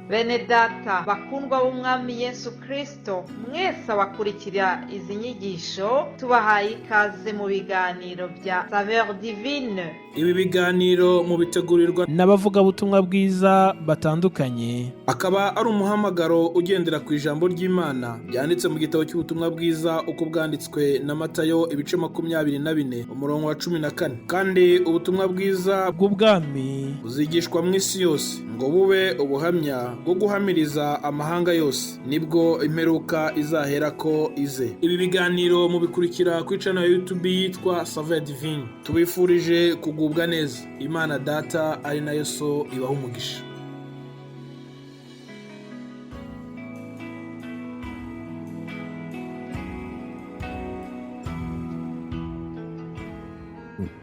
Bene data bakundwa b'Umwami Yesu Kristo, mwese abakurikira izi nyigisho, tubahaye ikaze mu biganiro bya Saveur Divine. Ibi biganiro mubitegurirwa n'abavugabutumwa bwiza batandukanye. Akaba ari umuhamagaro ugendera ku ijambo ry'Imana ryanditse mu gitabo cy'ubutumwa bwiza uko bwanditswe na Matayo, ibice 24, umurongo wa 14. Kandi ubutumwa bwiza bw'ubwami buzigishwa mu isi yose ngo bube ubuhamya bwo guhamiriza amahanga yose, nibwo imperuka izaherako ize. Ibi biganiro mubikurikira kuri channel ya YouTube yitwa Saveur Divine. Tubifurije kugubwa neza. Imana Data ari nayo So ibaha umugisha.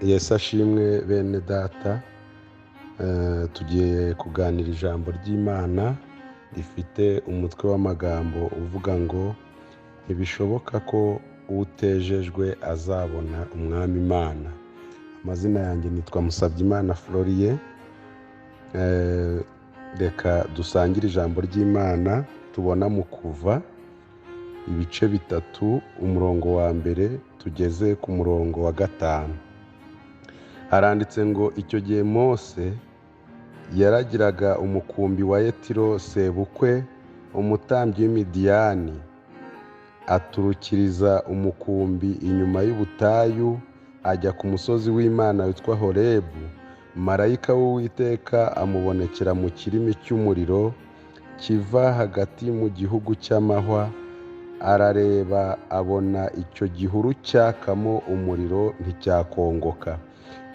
Yesu ashimwe, bene data. Tugiye kuganira ijambo ry'Imana rifite umutwe w'amagambo uvuga ngo: "Ntibishoboka ko utejejwe azabona Umwami Imana." Amazina yanjye nitwa Musabyimana Floriye. Reka dusangire ijambo ry'Imana tubona mu Kuva ibice 3, umurongo wa 1 tugeze ku murongo wa 5. Haranditse ngo: "Icyo gihe Mose yaragiraga umukumbi wa Yetiro sebukwe, umutambyi w'Imidiyani, aturukiriza umukumbi inyuma y'ubutayu, ajya ku musozi w'Imana witwa Horebu. Marayika w'Uwiteka amubonekera mu kirimi cy'umuriro kiva hagati mu gihugu cy'amahwa. Arareba, abona icyo gihuru cyakamo umuriro, nticyakongoka.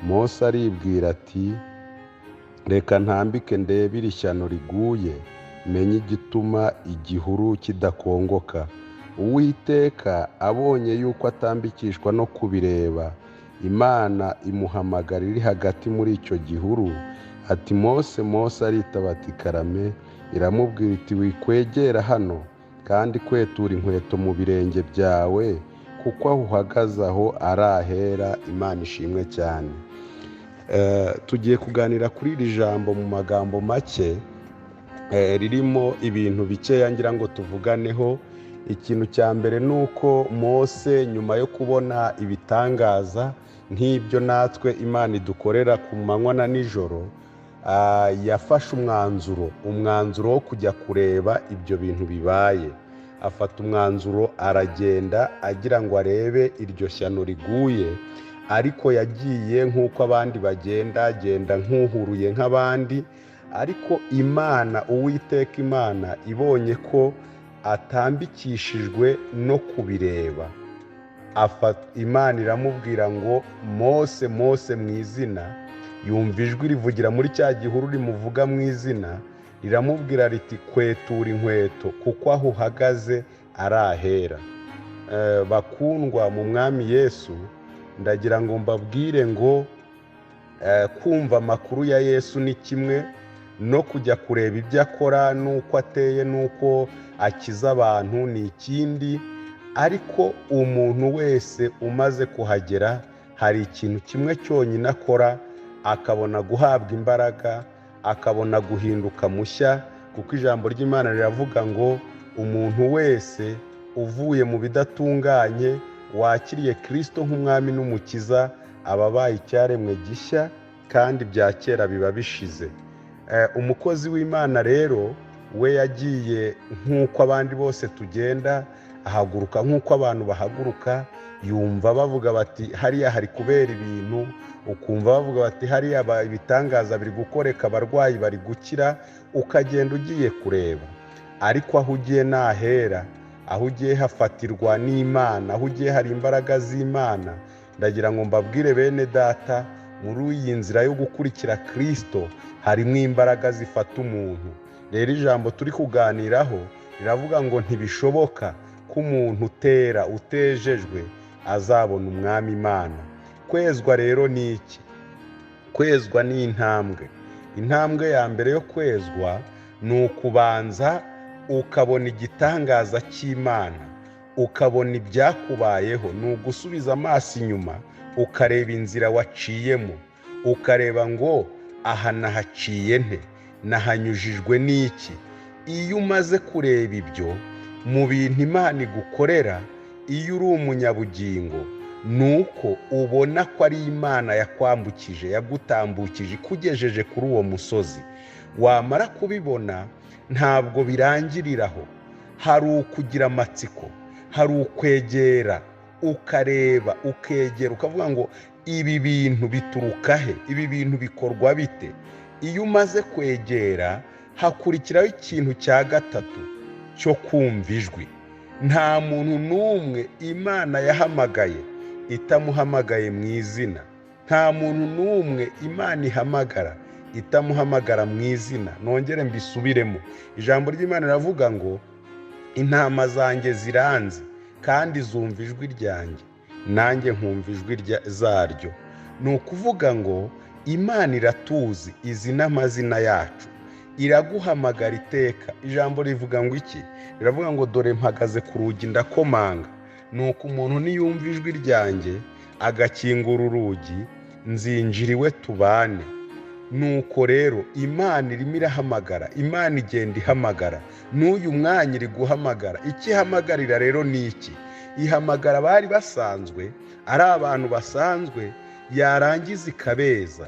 Mose aribwira ati: 'Reka ntambike ndebe iri shyano riguye, menye igituma igihuru kidakongoka.' Uwiteka abonye yuko atambikishwa no kubireba, Imana imuhamagara iri hagati muri icyo gihuru, ati: 'Mose, Mose.' Aritaba ati: 'Karame.' Iramubwira iti: 'Wikwegera hano, kandi kwetura inkweto mu birenge byawe, kuko aho uhagaze aho ari ahera.'" Imana ishimwe cyane. Tugiye kuganira kuri iri jambo mu magambo make, ririmo ibintu bikeya ngira ngo tuvuganeho. Ikintu cya mbere ni uko Mose, nyuma yo kubona ibitangaza nk'ibyo natwe Imana idukorera ku manywa na nijoro, yafashe umwanzuro wo kujya kureba ibyo bintu bibaye. Afata umwanzuro, aragenda agira ngo arebe iryo shyano riguye, ariko yagiye nk'uko abandi bagenda, agenda nk'uhuruye nk'abandi. Ariko Imana, Uwiteka Imana, ibonye ko atambikishijwe no kubireba, Imana iramubwira ngo: "Mose, Mose," mu izina. Yumva ijwi rivugira muri cya gihuru rimuvuga mu izina, riramubwira riti: "Kwetura inkweto, kuko aho uhagaze ari ahera." Bakundwa mu Mwami Yesu, ndagira ngo mbabwire ngo kumva amakuru ya Yesu ni kimwe, no kujya kureba ibyo akora n'uko ateye n'uko akiza abantu ni ikindi. Ariko umuntu wese umaze kuhagera, hari ikintu kimwe cyonyine akora, akabona guhabwa imbaraga, akabona guhinduka mushya, kuko ijambo ry'Imana riravuga ngo umuntu wese uvuye mu bidatunganye, wakiriye Kristo nk'Umwami n'Umukiza, aba abaye icyaremwe gishya, kandi bya kera biba bishize. Umukozi w'Imana rero we yagiye nk'uko abandi bose tugenda, ahaguruka nk'uko abantu bahaguruka, yumva bavuga bati: "Hariya hari kubera ibintu," ukumva bavuga bati: "Hariya ibitangaza biri gukoreka, abarwayi bari gukira," ukagenda ugiye kureba. Ariko aho ugiye nahera, aho ugiye hafatirwa n'Imana, aho ugiye hari imbaraga z'Imana. Ndagira ngo mbabwire, bene data, muri iyi nzira yo gukurikira Kristo harimo imbaraga zifata umuntu. Rero ijambo turi kuganiraho riravuga ngo ntibishoboka ko umuntu utera utejejwe azabona Umwami Imana. Kwezwa rero ni iki? Kwezwa ni intambwe. Intambwe ya mbere yo kwezwa ni ukubanza ukabona igitangaza cy'Imana, ukabona ibyakubayeho. Ni ugusubiza amaso inyuma, ukareba inzira waciyemo, ukareba ngo: "Aha nahaciye nte? Nahanyujijwe n'iki?" Iyo umaze kureba ibyo mu bintu Imana igukorera, iyo uri umunyabugingo, ni uko ubona ko ari Imana yakwambukije, yagutambukije, ikugejeje kuri uwo musozi. Wamara kubibona ntabwo birangiriraho, hari ukugira amatsiko, hari ukwegera, ukareba, ukegera, ukavuga ngo ibi bintu bituruka he, ibi bintu bikorwa bite? Iyo umaze kwegera hakurikiraho ikintu cya gatatu cyo kumva ijwi. Nta muntu n'umwe Imana yahamagaye itamuhamagaye mu izina. Nta muntu n'umwe Imana ihamagara itamuhamagara mu izina. Nongere mbisubiremo, ijambo ry'Imana riravuga ngo intama zanjye ziranzi kandi zumva ijwi ryanjye, nanjye nkumva ijwi zaryo. Ni ukuvuga ngo Imana iratuzi, izi n'amazina yacu, iraguhamagara iteka. Ijambo rivuga ngo iki? Riravuga ngo dore mpagaze ku rugi ndakomanga, nuko umuntu niyumva ijwi ryanjye agakingura urugi, nzinjira iwe tubane. Nuko rero Imana irimo irahamagara, Imana igenda ihamagara, n'uyu mwanya iri guhamagara. Icyo ihamagarira rero ni iki? Ihamagara abari basanzwe ari abantu basanzwe, yarangiza ikabeza,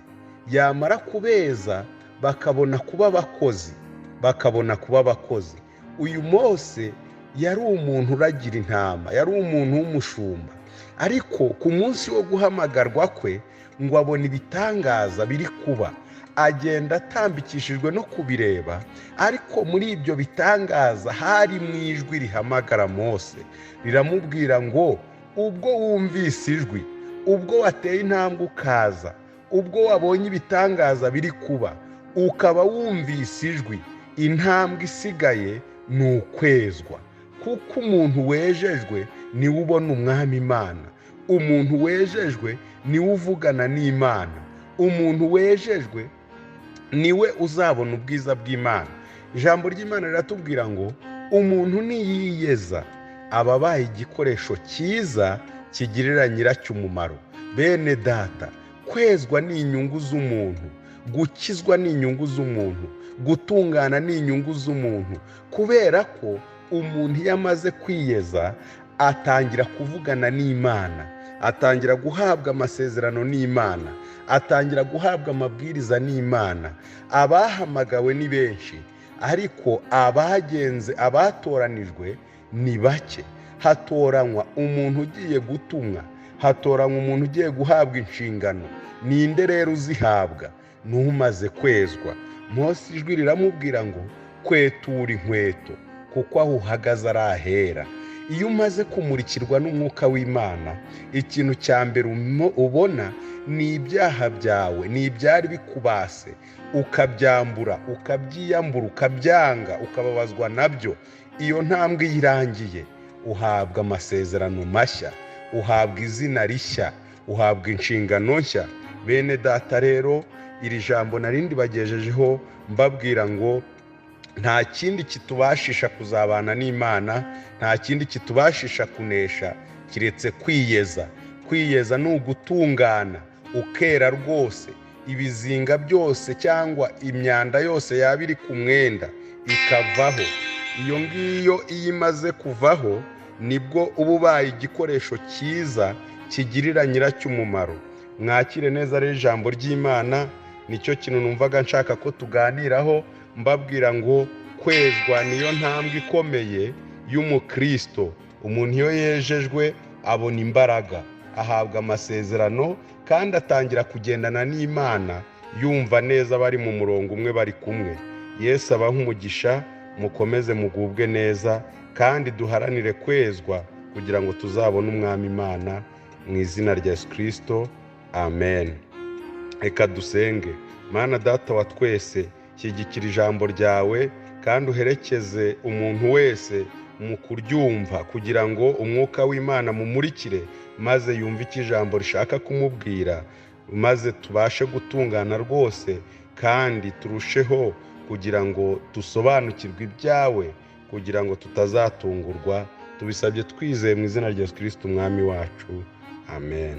yamara kubeza bakabona kuba abakozi, bakabona kuba abakozi. Uyu Mose yari umuntu uragira intama, yari umuntu w'umushumba, ariko ku munsi wo guhamagarwa kwe ngo abone ibitangaza biri kuba, agenda atambikishijwe no kubireba, ariko muri ibyo bitangaza hari mu ijwi rihamagara Mose, riramubwira ngo ubwo wumvise ijwi, ubwo wateye intambwe ukaza, ubwo wabonye ibitangaza biri kuba, ukaba wumvise ijwi, intambwe isigaye ni ukwezwa. Kuko umuntu wejejwe niwe ubona umwami Imana, umuntu wejejwe niwe uvugana n'Imana, umuntu wejejwe niwe uzabona ubwiza bw'Imana. Ijambo ry'Imana riratubwira ngo umuntu niyiyeza aba abaye igikoresho cyiza kigirira nyiracyo umumaro. Bene data, kwezwa ni inyungu z'umuntu, gukizwa ni inyungu z'umuntu, gutungana ni inyungu z'umuntu, kubera ko umuntu iyo amaze kwiyeza atangira kuvugana n'Imana, atangira guhabwa amasezerano n'Imana, atangira guhabwa amabwiriza n'Imana. Abahamagawe ni benshi, ariko abagenze, abatoranijwe ni bake. Hatoranywa umuntu ugiye gutumwa, hatoranywa umuntu ugiye guhabwa inshingano. Ninde rero uzihabwa? N'umaze kwezwa. Mose ijwi riramubwira ngo kwetura inkweto, kuko aho uhagaze ari ahera. Iyo umaze kumurikirwa n'umwuka w'Imana, ikintu cya mbere ubona ni ibyaha byawe, ni ibyari bikubase, ukabyambura, ukabyiyambura, ukabyanga, ukababazwa nabyo. Iyo ntambwe iyo irangiye, uhabwa amasezerano mashya, uhabwa izina rishya, uhabwa inshingano nshya. Bene data rero, iri jambo narindi bagejejeho mbabwira ngo nta kindi kitubashisha kuzabana n'Imana, nta kindi kitubashisha kunesha kiretse kwiyeza. Kwiyeza ni ugutungana, ukera rwose, ibizinga byose cyangwa imyanda yose yaba iri ku mwenda ikavaho. Iyo ngiyo iyo imaze kuvaho, nibwo uba ubaye igikoresho cyiza kigirira nyiracyo umumaro. Mwakire neza rero ijambo ry'Imana, nicyo kintu numvaga nshaka ko tuganiraho, mbabwira ngo kwezwa niyo ntambwe ikomeye y'umukristo. Umuntu iyo yejejwe abona imbaraga, ahabwa amasezerano, kandi atangira kugendana n'Imana, yumva neza bari mu murongo umwe, bari kumwe. Yesu abahe umugisha, mukomeze mugubwe neza, kandi duharanire kwezwa kugira ngo tuzabone umwami Imana, mu izina rya Yesu Kristo, amen. Reka dusenge. Mana data wa twese, shyigikira ijambo ryawe kandi uherekeze umuntu wese mu kuryumva, kugira ngo umwuka w'Imana mumurikire, maze yumve icyo ijambo rishaka kumubwira, maze tubashe gutungana rwose, kandi turusheho kugira ngo dusobanukirwe ibyawe, kugira ngo tutazatungurwa. Tubisabye twizeye mu izina rya Yesu Kristo umwami wacu, amen.